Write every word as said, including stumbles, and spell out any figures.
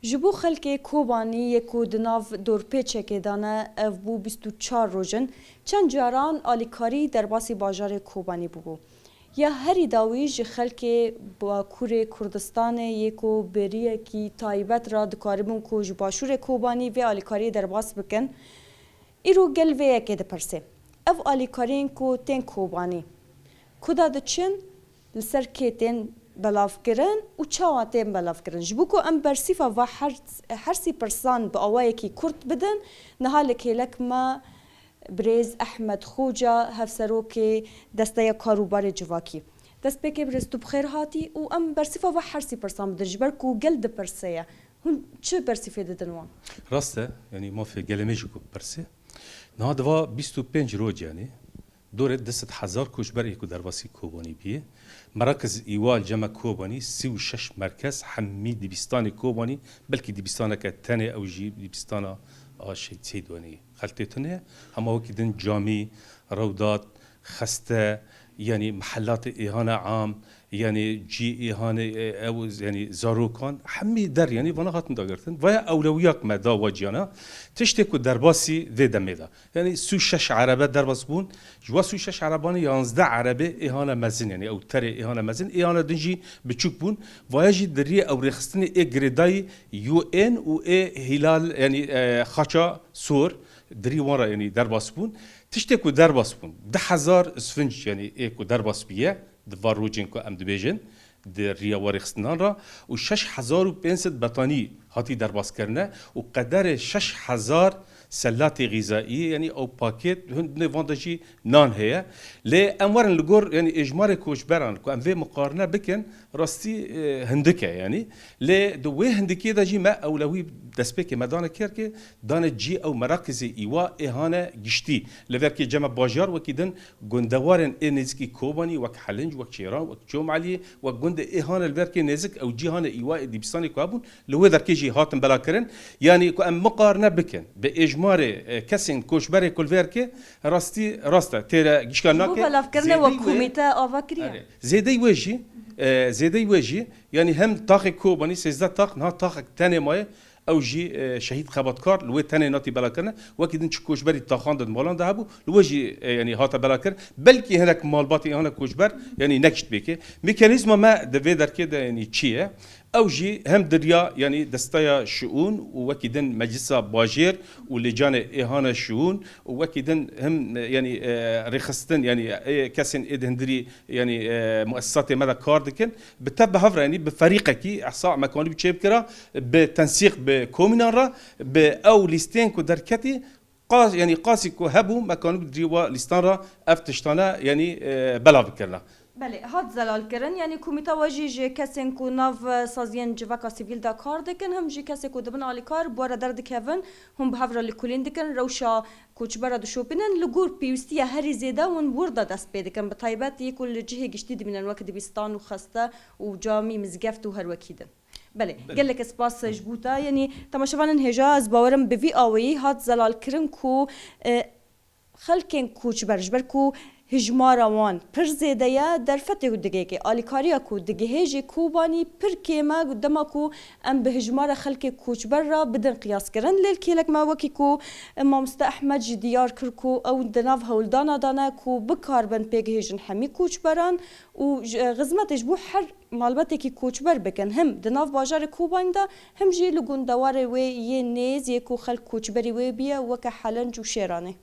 Ji bo xelkê Kobanî yê ku di nav dorpêçekê de ne, ev bû bîst û çar roj in, çend caran alîkarî derbasî bajarê Kobanî bûbû. Ya herî dawî ji xelkê Bakurê Kurdistanê yê ku beriyekî taybet re dikaribûn ku ji Başûrê Kobanî vê alîkariyê derbas bikin, îro gel vê yekê dipirse. Ev alîkariyên ku tên Kobanî, ku da diçin, li ser kê tên belavkirin û çawa tên belavkirin? Ji bo ku em bersîfa va her, her sî pirsan bi awayekî kurt bidin, niha li kêlek me birêz Ehmed Xoca, hevserokê Desteya Karûbarê Civakî. Destpêkê birêz, tu bi xêr hatî û em bersîfa va her sî pirsan bidin, ji ber ku gel dipirse ye. Hûn çi bersîfê didin wan? Rast e, yanî mafê gelê me jî ku bipirse. Niha di va bîst û pênc roj, yanî dorê du sed hezar koçber ê ku derbasî Kobanî bîye. Merakiz îwa li cem me Kobanî, sî û şeş merkez, hemî dibistanê Kobanî, belkî dibistaneke tenê ew jî dibistana a Şehîd Seyîd Wanî. Xeltê tune, hema wekî din camî, rewdat, xeste, yanî mihelatê êhana am, yanî cî êhanê, e, ew, yanî zarokan, hemî der, yanî vana hatin dagirtin. Vaya ewlewiyak me da wa ciyana, tiştê ku derbasî vê demê de. Yanî sî û şeş erebe derbas bûn. Ji wa sî û şeş erebanê yanzdeh erebe êhana mezin, yanî ew terê êhana mezin, êhana din jî biçûk bûn. Vaya jî di riyê ew rêxistinê ê girêdayî U N û ê Hilal, yanî, e, Xaça Sor, di rî wan re, yanî derbas bûn. Tiştê ku derbas bûn, du hezar isfinc, yanî ê ku derbas bûye, di van rojên ku em dibêjin, di riya wa rêxistinan re û şeş hezar û pênc sed betanî hatî derbas kirine û qederê şeş hezar selatê xîzayî, yanî ew paket, hindê van de jî nan heye. Lê em werin li gor, yanî êjmarê koçberan ku em vê miqarine bikin, rastî, e, hindik e, yanî. Lê di wê hindikê de jî me ewlewî destpêkê me dane kêrkê, dane cî ew merakizê îwa êhane giştî. Li verkê cem me bajar wekî din gundewarên ê nêzikî Kobanî, wek Helinc, wek Çêran, wek Çomaliyê, wek gundê ê hane li verkê nêzik, ew cî hane îwa ê dîbistanê ku hebûn, li wê derkê jî hatin belakirin. Yanî ku em miqarine bikin bi êjmarê, e, kesên koçberê ku li verkê, rastî rast e, têre gişka nake. Ji bo belavkirine we komîte ava kiriye? Erê. Zêdey wê jî, e, zêdey wê jî, yanî hem taxê Kobanî, sêzdeh tax, niha taxek tenê maye, ew jî, e, şehîd xebatkar li wê tenê natî belakirin. Wekî din çi koçberî taxan de di malan de hebû, li wê jî, e, yanî hate belakirin. Belkî hinek malbatê, hinek koçber, yanî nekişt pêkê. Mekanîzma me di vê derkê de, yanî çi ye? Ew jî hem di riya, yanî desteya şiûn û wekî din meclisa bajêr û lêcanê êhana şiûn û wekî din hem, e, yanî, e, rêxistin, yanî, e, kesên ê di hindirî, yanî, e, muessisatê me de kar dikin. Bi tev bi hev re, yanî bi ferîqekî ehsa mekanî bi çêbikira, bi tensîq bi komînan re, bi ew lîstên ku derketî, qas, yanî qasî ku hebû, mekanî bi dirî wa lîstan re ev tiştane, yanî, e, belav bikirina. Belê, hat zelalkirin. Yanî komîta we jî ji kesên ku nav, e, saziyên civaka sivîl de kar dikin, him jî kesê ku dibin alîkar, bi we re derdikevin, hûn bi hev re lêkolîn dikin, rewşa koçbera dişopînin, li gor pêwîstiya herî zêde hûn wir de dest pê dikin, bi taybet yê ku li cihê giştî dimînin, wek dibistan û xeste û camî, mizgeft û her wekî din. Belê, belê, gelek spas ji bo te. Yanî, temaşevanên hêja, ez bawerim bi vî awayî hat zelalkirin ku, e, xelkên koçber, ji ber ku hijmara wan pir zêde ye, derfetê ku digihê, alîkariya ku digihê jî Kobanî pir kêm e, dema ku em bi hijmara xelkê koçber re bidin qiyaskirin. Lê li kêlek me, wekî ku, e, mamoste Ehmed jî diyar kir ku ew di nav hewldana de ne ku bikaribin pêgihêjin hemî koçberan û ji, e, xizmetê ji bo her malbatekî koçber bikin, him di nav bajarê Kobanî de, him jî li gundewarê wê yê nêz yê ku xelk koçberî wê bûye, weke Helenc û Şêranê.